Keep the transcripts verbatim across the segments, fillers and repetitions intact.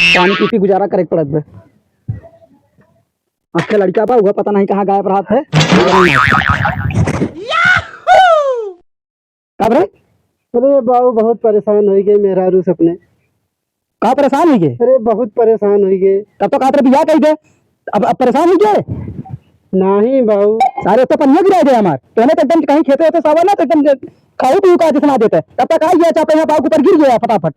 पानी पी पी गुजारा करे के पड़त बे। अखे लड़का बा, उहे पता नहीं कहाँ गायब रहत है। का रे? अरे बाबू, बहुत परेशान होइ गए मेहरारू से अपने। का परेशान होइ गए? अरे बहुत परेशान होइ गए। तब तो कहत रहे बियाह कइ दे, अब, अब परेशान होइ गए? नहीं बाबू। सारे तो पनिया गिराइ दे हमार। तोहने तो एकदम कहीं खेते होते सावन ना तो एकदम खाऊ पीऊ का जितना देते। तब तक आई गया चापे यहाँ बाबू के ऊपर गिर गया फटाफट।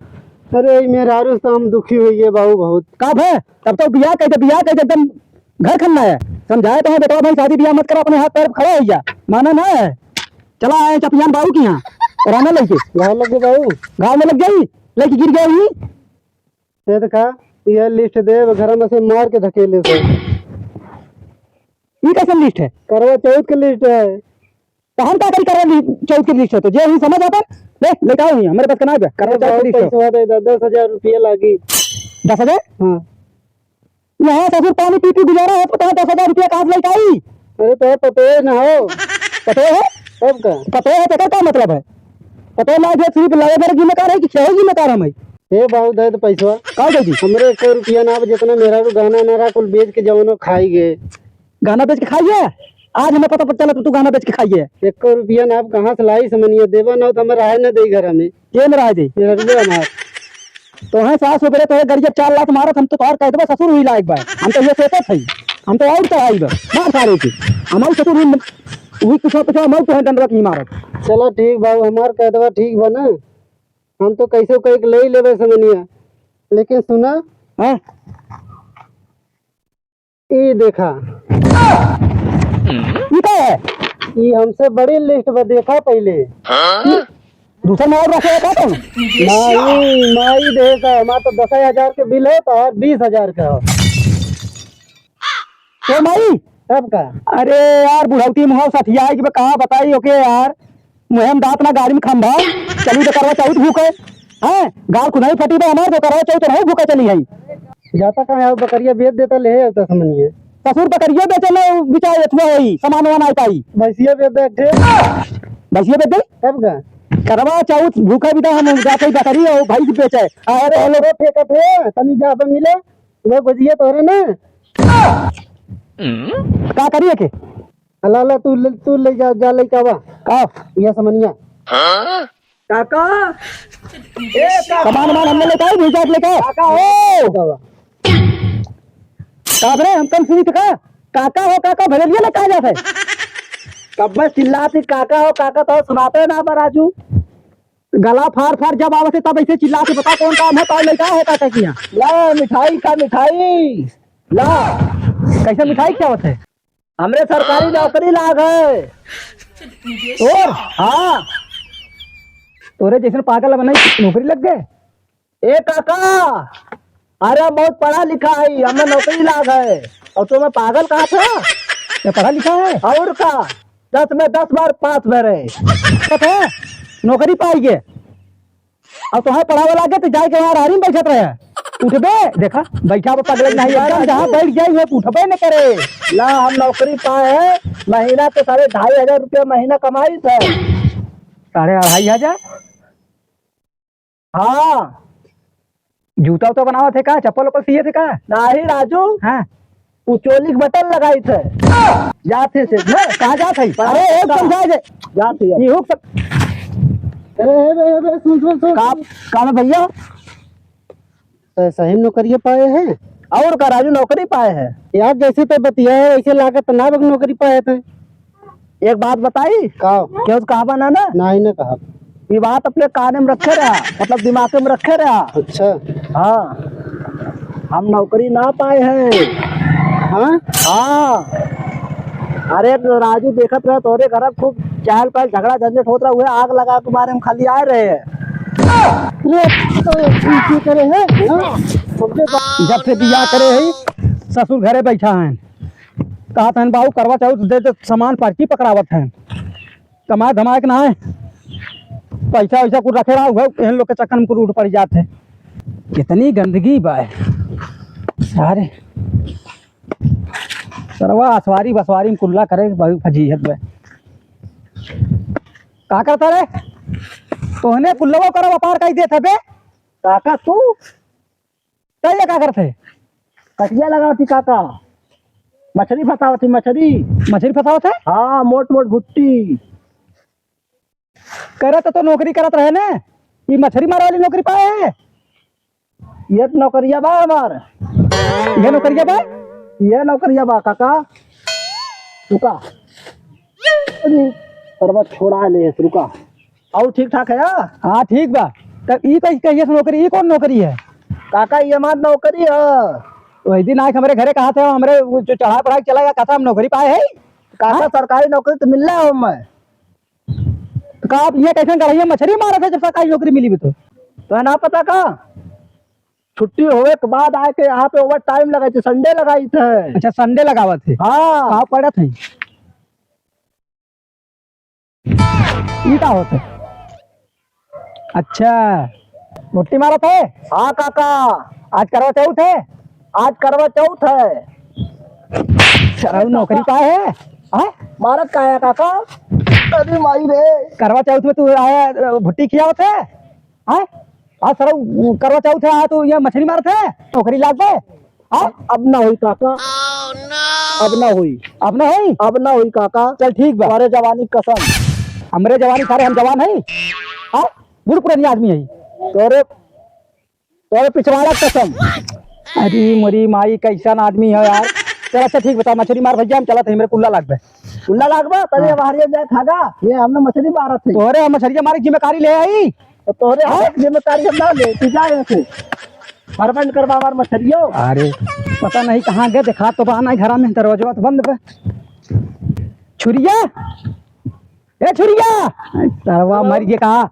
अरे ई मेहरारू से हम दुखी होइ गए बाबू बहुत। का भे? तब तो बियाह कइ दे, बियाह कइ दे एकदम घर खन्ना है। समझाए तो है बेटवा भाई शादी बियाह मत करा, अपने हाथ पैर पे खड़ा होइ जा। माना ना है। चला आए चपियान बाबू की यहाँ। और आना लइके। घाव लग गए बाबू। घाव में लग गई, लइके गिर गया ही। ये देखा, ये list दे, घर में से मार के धकेले से। ई कैसन list है? करवा चौथ के list है। तो हम का करी करवा लि-, चौथ के list है तो जे ही समझ आता, ले, लेके आओ ही, हमारे पास का ना है, करवा अरे चौथ के बाबू, list है। पैसवा दे दे, दस हजार रुपया लागी। दस हजार? हाँ। यहाँ ससुर पानी पी पी गुजारा है, तो कहाँ दस हजार रुपया कहाँ से लेके आई? अरे तो पतोह ना हो। पतोह है? तब का? पतोह है तो एकर का मतलब है? पतोह लाए थे सिर्फ लाए भर जिम्मेदार है कि खेल जिम्मेदार हम है? हे बाबू दे दे पैसवा। का दे दी? हमरे एको रुपया ना, अब जितना मेहरारू गहना ना रहा कुल बेच के जवनो खाई गए। गहना बेच के खाई है? आज हमें पता पता चला तो तू गहना बेच के खाई है। एको रुपया ना, अब कहाँ से लाई समनिया, देवा ना हो तो हमें रहे ना दे घर में। के में रहे दे? मेहरारू हमार। तोहे सास हो गए, तोहे गड़िया चार लात मारत, हम तो तोहार कह देबा ससुर हुई लायक बा। हम तो ये सोचत हई, हम तो और चढ़ाई बा, मार सारे के। हमार ससुर हुई, हुई कुछ, कुछ हम तोहे डंडवा की मारत। चला ठीक बाबू, हमार कह देबा ठीक बा ना, हम तो कैसे कह के ले लेबे समनिया, लेकिन सुना, हाँ? ई देखा। ई का है? ई हमसे बड़ी list बा, देखा पहिले। दूसर में और रखे है का तुम? माई, माई दे का, हमार तो दस हजार के bill है, तो और बीस हजार का हो। तो माई? तब का? अरे यार, बुढ़ौती मुहाव सठियाई के बा, कहाँ बताई ओके यार। मुँहे में दाँत ना गाड़ी में खंभा, चली तो करवा चौथ भूखे। हैं? गाल खुद ही फटी बा हमार, तो करवा चौथ नहीं भूखे चली है। जाता कहाँ है, बकरिया बेच देता, ले आता समनिया। ससुर बकरिया बेचे ना, बेचारे अथुआ होई, सामान वामान आई पाई। भैंसिया बेच दे, एक ठे। भैंसिया बेच दे? तब का? करवा चौथ भूखे भी तो हम जाते ही बकरी और भैंस बेचे। अरे, अरे, हेलो। फेंकत है, तनी जा बे मिले, वो गुजिया तोरे ना। का करिए के? अला, अला, तू ले, तू ले जा, जा लइका बा। का? यह समनिया। काका। ए, काका। सामान वामान हमने लेके आए, भैंसा के लेके आए। काका हो। का बरे, हम कम सुनी थे का? काका हो, काका, भले लिए ना कहा जात है। कब मैं चिल्लाती काका हो, काका तो सुनाते ना बा राजू। गला फाड़ फाड़ जब आवत है तब ऐसे चिल्ला के बता कौन काम है, तो लइका है काका के यहाँ। ला मिठाई खा, मिठाई। ला। कैसे मिठाई खियावत है? हमरे सरकारी नौकरी लाग है। तोर? हाँ। तोरे जैसन पागल बनाई नौकरी लग गए? ए काका, अरे हम बहुत पढ़ा लिखा है, हमें नौकरी लाग है। और तुम्हें पागल कहा था? ये पढ़ा लिखा है? और का, दस में दस बार पास भरे। पता है? नौकरी पाई गए। अब तोहार पढ़ावे लागे तो जाए के वहाँ रहरी में बैठत रहे। उठबे, देखा, बैठा बा पगले नहीं, एकदम जहाँ बैठ जाई हुए उठबे न करे। ला, हम नौकरी पाए हैं, महीना तो साढ़े ढाई हजार रुपया महीना कमाई थे। साढ़े अढ़ाई हजार? हाँ। जूता उता बनावत है का? चप्पल उप्पल सियत है का? नाही राजू। हाँ। उ चोली के बटन लगाई थे। जात है से, ना? कहाँ जात है? अरे, एक समझा दे। जात है। ये हुक सब। अरे, ए बे, ए बे, सुन, सुन, सुन। का, का में भैया? तो सही में नौकरिया पाए हैं? और का राजू, नौकरी पाए हैं? यार, जैसे तो बतिया है, ऐसे लागत ना बक नौकरी पाए थे। एक बात बताई? का? केहू से कहबा ना, ना? नाही ना कहब। ई बात अपने काने में रखे रहा, मतलब दिमाग में रखे रहा। अच्छा। हाँ, हम नौकरी ना पाए हैं। हाँ? हाँ। अरे तो राजू देखत रहे, तोरे घर खूब चहल पहल, झगड़ा झंझट होत रहा, हुए आग लगा के मारे हम खाली आए रहे हैं। अरे, तो ये करे है, हाँ? जब से बियाह करे है, ससुर घरे बैठा है। कहत हन, "बाबू, करवा चौथ दे, दे सामान पर्ची पकड़ावत हैं। कमाए धमाए के ना है। पैसा वैसा कुल रखे रहा, उहे एहन लोग के चक्कर में कुल उठ पड़ जात है।" कितनी गंदगी बा है। सारे सरवा असवारी बसवारी में कुल्ला करे, बहुत फजीहत बा। का करता रे? तोहने कुल्लवा करा व्यापार कई देत हबे? काका तू? तै ये का करत है? कटिया लगावत ही काका, मछरी फंसावत ही, मछरी। मछरी फंसावत है? हाँ, मोट मोट भुट्टी। करत तो नौकरी करत रहे ने, ई मछरी मारे वाली नौकरी पाए है? ये तो नौकरिया बा हमार। ये नौकरिया बा? ये नौकरिया बा काका। रुका। अरे, सरवा छोड़ा ले, रुका। और ठीक ठाक है या? हाँ, ठीक बा। तब ई कही, कहिए से नौकरी, ई कौन नौकरी है? काका, ये हमार नौकरी है। वही दिन आके हमरे घरे कहा था, हमरे वो जो चढ़ा पढ़ा के चला गया, कहा था हम नौकरी पाए है। काका, हाँ? सरकारी नौकरी तो मिल रहा हूँ मैं। तो का आप ये कैसे गढ़िया मछरी मारत है जब सरकारी नौकरी मिली भी तो? तो है ना पता का? छुट्टी होवे के बाद आए के यहाँ पे ओवर टाइम लगाई थे, संडे लगाई थे। अच्छा, संडे लगावत है। हाँ। का पड़त है? ई का होत है? अच्छा, भुट्टी मारत है? हाँ काका। आज करवा चौथ है? आज करवा चौथ है। सरऊ नौकरी पाए है? हाँ? मारत का है काका? अरे माई रे। करवा चौथ में तू आया, भुट्टी खियावत है? हाँ? आज सरऊ करवा चौथ है, हाँ, तू ये मछली मारत है? नौकरी लाग पे? हाँ? अब ना होई काका। अब ना होई। अब ना होई? अब ना होई काका। चल ठीक बा। तोरे जवानी कसम। हमरे जवानी सारे हम जवान है? हाँ? बूढ़ पुरानी आदमी है। तोरे तोरे पिछवाड़ा कसम। अरे मोरी माई, कैसन आदमी है यार। चल अच्छा ठीक बता, मछली मार भैया, हम चलत है, हमरे कुल्ला लागबे। कुल्ला लागबे? तनी हाँ। बाहर जाए खागा। ये हमने मछली मारत है। तोरे हम मछलिया मारे जिम्मेदारी ले आई। तो तोरे हाँ? हम जिम्मेदारी हम ना ले, तू जा यहाँ से। हर बंद कर बाबर मछलियो। अरे पता नहीं कहाँ गए, देखा तो बा नहीं घरा में, दरवाजा तो बंद बा। छुरिया, ए छुरिया, सरवा मर गया कहा।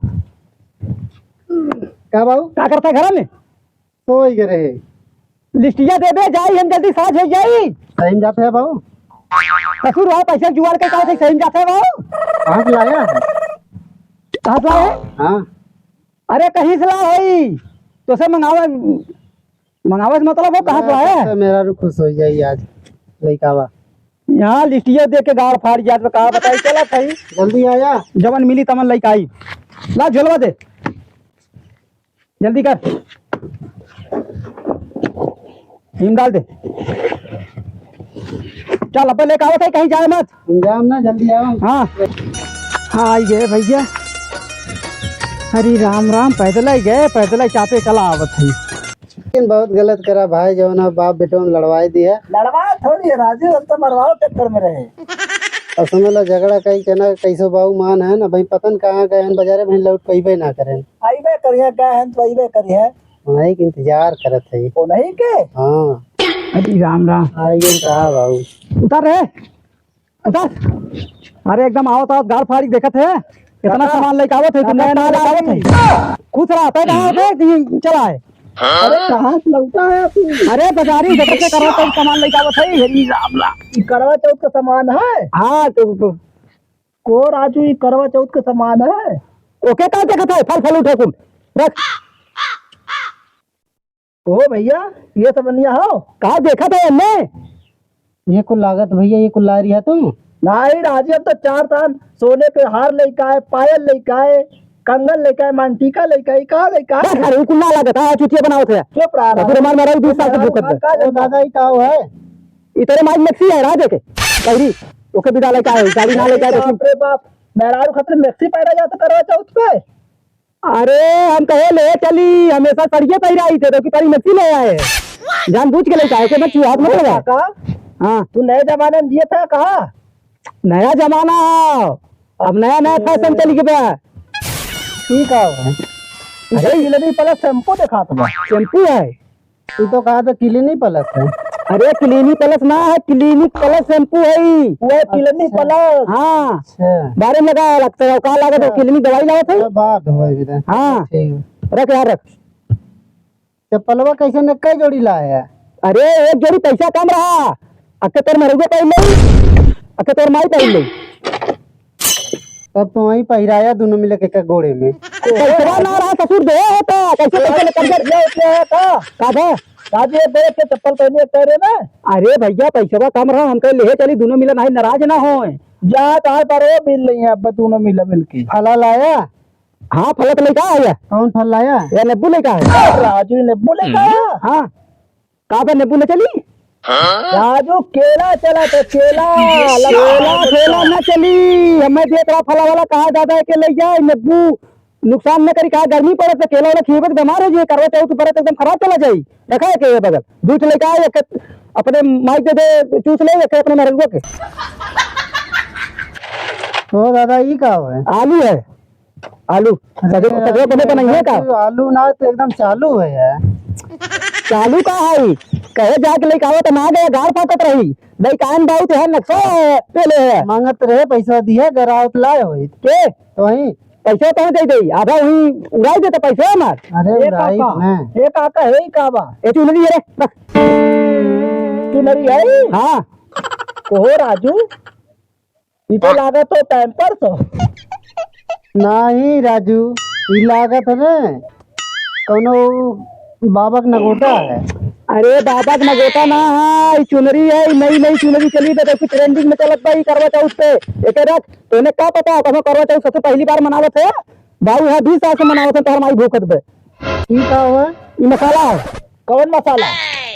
का बाबू? का करता है घरा में? सोई गए रहे। लिस्टिया देबे जाई, हम जल्दी साझ हो जाई। सही में जाते हैं बाबू। ससुर वहाँ पैसा जुगाड़ के कहा थे, सही में जाते हैं बाबू। कहाँ से लाया है? कहाँ से लाए? हाँ। अरे कहीं से ला होई, तो से मंगावे, मंगावे से मतलब हो कहाँ से लाए? तो मेरा रुख खुश हो जाई आज, लइका बा। यहाँ लिस्टिया दे के गाड़ फाड़ जात बा, कहा बताई, चला भाई। जल्दी आया। जवन मिली तमन लइका आई। ला झोलवा दे। जल्दी कर। हिम डाल दे। चल, अपन लेके आवत है, कहीं जाए मत। हम जाम ना, जल्दी आओ। हाँ। हाँ, आई गए भैया। अरे राम राम, पैदल ही गए, पैदल ही चापे चला आवत है। लेकिन बहुत गलत करा भाई, जौन है बाप बेटवा में लड़वाई दिया। लड़वा थोड़ी है राजू, हम तो मरवाओ चक्कर में रहे। और समझ लो झगड़ा कई के ना, कैसो बाऊ मान है ना भाई, पता न कहाँ गए हैं बाजारे में, लौट के अइबे ना करें। अइबे करिहे, गए हैं तो अइबे करिहे। वही के इंतजार करत है। ओ नहीं के? हाँ। अरे राम राम। आ, ये कहा बाऊ। उतार रे। उतार। अरे एकदम आवत आवत गाड़ फाड़ी देखत है। इतना काका। सामान लेके आवत है, तू काका, नया नया लेके आवत है। खुश रहा, तय कहाँ होते कि चला है? अरे कहाँ से लौटा है तू? अरे बाजारी देखत से करवा चौथ सामान लेके आवत है। हरी राम राम। ई करवा चौथ का सामान है? हाँ, तो, तो। को राजू, ई करवा चौथ का सामान है? ओके, का देखत है? फल, फल उठा कुल। रख। ओ भैया, ये सब बनिया हो? का देखत है एन्ने? ये कुल लागत भैया, ये कुल ला रही है तू? नहीं राजी, अब तो चार तान सोने के हार लेके आए, पायल लेके आए, कंगन लेके आए, मांगटीका लेके आए, का लेके आए? बस, अरे, उ कुल ना लागत, हाँ, चुतिया बनावत है। चुप रहा, अभी हमार मेहरारू बीस साल से भूखत बा। का ओ दादा, ई का है? ई तेरे माई मैक्सी है, राजे के। पहिरी, ओके विदा लेके आए, गाड़ी ना लेके आए, बाप रे बाप, मेहरारू खातिर मैक्सी पहना जाता करवा चौथ पे? अरे, हम कहे ले चली, हमेशा सड़िये पहिराई थे, तो कि परी मैक्सी ले आए। जानबूझ के लेके आए, के बच्ची हाथ मत लगा। का? हाँ। तू नए जमाने में जिए था का? नया जमाना हो, अब नया नया फैशन चली गया। ठीक है। अरे, क्लिनिक प्लस शैम्पू दिखात बा। शैम्पू है? तू तो कहा था क्लिनिक प्लस है। अरे, क्लिनिक प्लस ना है, क्लिनिक प्लस शैम्पू है। वो है क्लिनिक अच्छा। प्लस। हाँ। अच्छा। बारे में लगा लगता है, का लागत है, हाँ। क्लिनिक दवाई लागत है। क्या बात है भाई, बेटा। हाँ। ठीक है। रख यार, रख। चप्पलवा कैसे ने कई जोड़ी लाया है? अरे, एक जोड़ी पैसा कम रहा, अक्के तोर मरुगे पहन ले, अक्के तोर माई पहन ले। तब तो वहीं पहिराया दोनों मिले के एक गोड़े में। पैसवा ना रहा ससुर, दे होता, कैसे पैसे ले कम कर दिया उसने है का? का था? का जी, एक गोड़े के चप्पल पहने एक पैरे में? अरे भैया, पैसवा कम रहा, हम कहे ले चली, दोनों मिला नहीं नाराज ना होए। जा, तार पर वो मिल रही है, अब दोनों मिला मिलके। फला लाया? हाँ, फलत लइका है या? कौन फल लाया? या नींबू लइका है? राजू, नींबू लइका है? हाँ। का बे, नींबू न चली? राजू, केला चला तो केला, केला, केला न चली। हमें देख रहा फला वाला कहा दादा के ले जाए, नींबू नुकसान न करी, कहा गर्मी पड़त तो केला वाला खिएबे तो बीमार हो जाए, करवा चौथ बरत एकदम खराब चला जाई। देखा है के ये बगल, दू ठो लइका है, एक अपने माई के दे चूस ले, एक अपने मेहरुआ के। ओ दादा, ई का है? आलू है। आलू। अरे सजो, सजो बने यार, बनाइए का? आलू ना तो एकदम चालू है यार। चालू का है? कहे जाके लेके आवे तो ना गए, गाड़ फाटत रही। नहीं कान बाऊ तो है, नक्शा है, पहले है। मांगत रहे, पैसा दिया, घर आवत लाए होई। के? तो वही। पैसा तो दे दे, आधा वही उड़ाई देता पैसा हमार। अरे ए उड़ाई काका, ना। ए काका, हे का बा? ए चुनरी है रे, बस। चुनरी है? हाँ। कहो राजू, ई तो लागत हो Pampers हो। नाही राजू, ई लागत है ना कौनो बाबा के नगोटा है। अरे बाबा के नगोटा ना है, ई चुनरी है, ई नई नई चुनरी चली बे, देखो trending में चलत बा ई करवा चौथ पे। एके रख, तोने का पता, कौनो करवा चौथ सबसे पहली बार मनावत है। बाऊ यहाँ बीस साल से मनावत है, तोहर माई भूखत बे। ई का हुआ? ई मसाला है। कौन मसाला?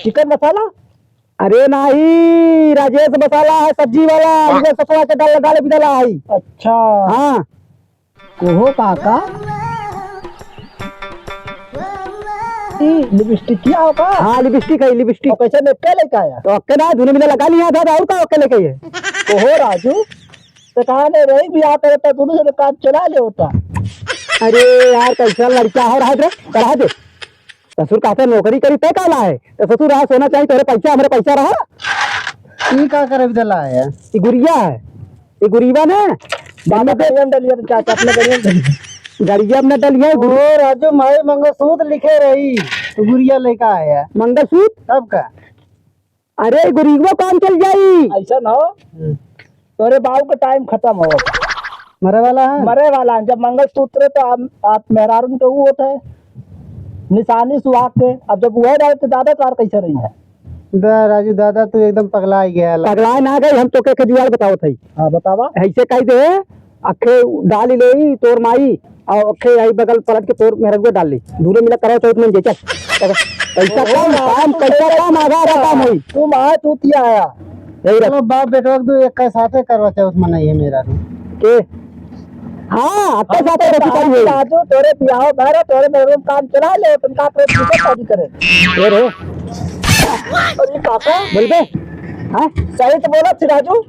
चिकन मसाला? अरे नाही, राजेश मसाला है, सब्जी वाला, हाँ। उधर सतुआ के डाल, डाल भी डाला है। अच्छा। हाँ। ओहो काका, ई लिपस्टिक क्या हो का? हाँ, लिपस्टिक है, लिपस्टिक। तो कैसे लेके लेके आया? तो अक्के ना, दोनों मिला लगा लिया था, और का अक्के लेके ये? ओहो राजू, तो कहा नहीं रही भी आता रहता, दोनों से काम चला ले होता। अरे यार, कैसा लड़का हो रहा है रे, करा दे। ससुर कहते नौकरी करी तय काला है, तो ससुर रहा सोना चाहिए, तोरे पैसा, हमरे पैसा रहा। ई का करे बदला है? ई गुरिया है, ई गुरीबा ने बाबा गड़िया में डलिया तो चाचा अपने गड़िया में डलिया। गड़िया में डलिया है, गुरु- ओ राजू, माई मंगलसूत्र लिखे रही, तो गुरिया लेके आया। मंगलसूत्र? तब का? अरे, गुरीबा काम चल जाई। ऐसा ना हो। हम्म। तोरे बाऊ का टाइम खत्म हो। मरे वाला है? मरे वाला है। जब मंगलसूत्र तो आप, आप मेहरारून के वो होता है, निशानी सुहाग के। अब जब वह रहे तो दादा तोहार कैसे रही है? दा-, राजू दादा, तू एकदम पगला ही गया ला। पगला ना गई, हम तो के, के जुगाड़ बतावत है। हाँ, बतावा। ऐसे कह दे, अखे डाल ले तोर माई, और अखे आई बगल पलट के तोर मेहरुआ डाल ली। दूरे मिला करो चौथ में जे, चल। पैसा कम, काम, पैसा कम, आधा, आधा काम होई। तू माँ चूतिया आया। यही रख। चलो बाप बेटवा के दो एक का साथे करवा चौथ मनाई है मेरा। के? हाँ, अक्के साथे रखी पड़ी है। राजू, तोरे बियाह भर, तोरे मेहरुआ में काम चला ले, तुम का करे, तुम शादी करे। ए रे। अरे काका। बोल बे। हाँ? सही तो बोला थी राजू।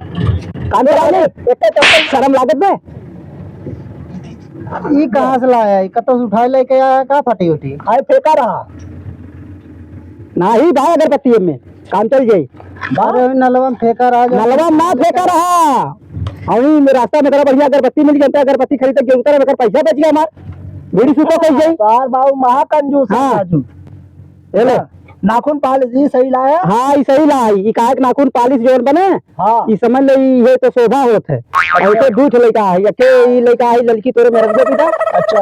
काम चला ले। एक तो शर्म लागत बे। ई कहाँ से लाया है? कतौ से उठाए लेके आया, का फटी उठी? खाए फेंका रहा। नाही भाई, अगरबत्ती में काम चल जाई। अरे, नलवा में फेंका रहा, जो नलवा में ना फेंका रहा। अउरी में रास्ता में एकरा बढ़िया अगरबत्ती मिल गया, अगरबत्ती खरीद के उनकर, एकर पैसा बच गया हमार। बीड़ी सूखा कह जाई। यार बाबू, महा कंजूस है हाँ। राजू। ये ले। हाँ। नाखून पालिश ई सही लाया? हाँ, ई सही ला है। ई काहे के नाखून पालिश जोन बने? हाँ। ई समझ ले, ई है तो शोभा होत है। अच्छा। ऐसे दू ठे लइका है, एके ई लइका है ललकी तोरे मेहरुआ बिदा। अच्छा।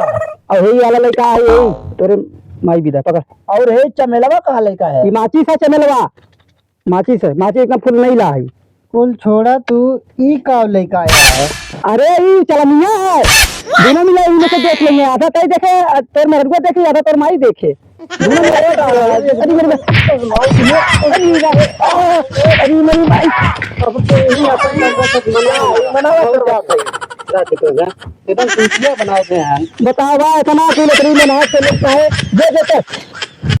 और यही वाला लइका है, यही तोरे माई बिदा। पकड़। और हे चमेलवा कहाँ लइका है? ई माचिस है चमेलवा। माचिस है, माचिस इतना फूल नहीं ला है। कुल छोड़ा तू, ई का लइका आया है? अरे, ई चलनिया है। दोनों मिला ई में से देख लेंगे, आधा तय देखे, तोर मेहरुआ देखे, आधा तोर माई देखे। दोनों मिला, अरे, अरे, मेरे, अरे, मेरी माई। अब तो यही आता है, मना, मना कर दो। एकदम चूतिया बनाए थे हैं। बतावा, इतना तू लकड़ी में हाथ से लेता है, दे देते।